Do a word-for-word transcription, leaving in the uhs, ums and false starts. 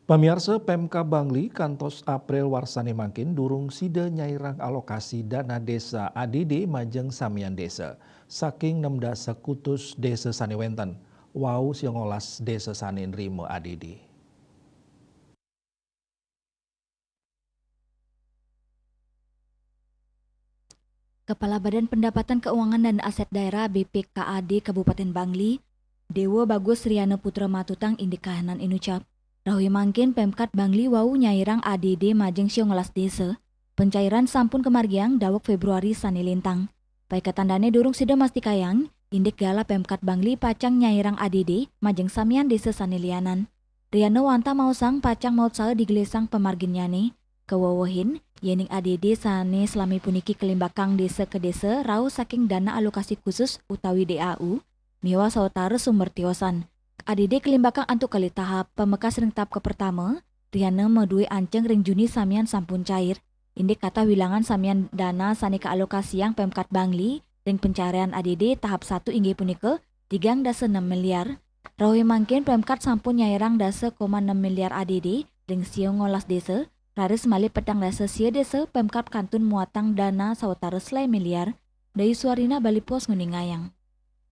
Pamiarsa, Pemkab Bangli kantos April warsane mangkin durung sida nyairang alokasi dana desa A D D majeng samian desa. Saking nem dasa kutus desa sane wenten, wau sia ngolas desa sane nrima A D D. Kepala Badan Pendapatan Keuangan dan Aset Daerah B P K A D Kabupaten Bangli, Dewa Bagus Riana Putra matutang indik kahanan inucap, rahuy mangkin Pemkat Bangli wau nyairang A D D majeng sia ngolas desa. Pencairan sampun kamargiang daweg Februari sane lintang. Paiketan dane durung sida mastikayang, indik gala Pemkat Bangli pacang nyairang A D D majeng samian desa sane lianan. Riana wantah maosang pacang mautsaha digelisang pamarginnyane. Kawewehin, yening A D D sane selami puniki kalimbakang desa ka desa rauh saking dana alokasi khusus utawi D A U, miwah sawatara sumber tiosan. A D D kalimbakang antuk kalih tahap, pamekas ring tahap kapertama, riana madue anceng ring Juni samian sampun cair. Indik katah wilangan samian dana sane kaalokasiang Pemkat Bangli ring pencairan A D D tahap satu inggih punika tigang dasa enam miliar. Rahuy mangkin Pemkat sampun nyairang dasa koma enam miliar A D D ring sia ngolas desa, raris malih petang dasa sia desa Pemkat kantun muatang dana sawatara selae miliar. Dayu Suarina, Bali Post, nguningayang.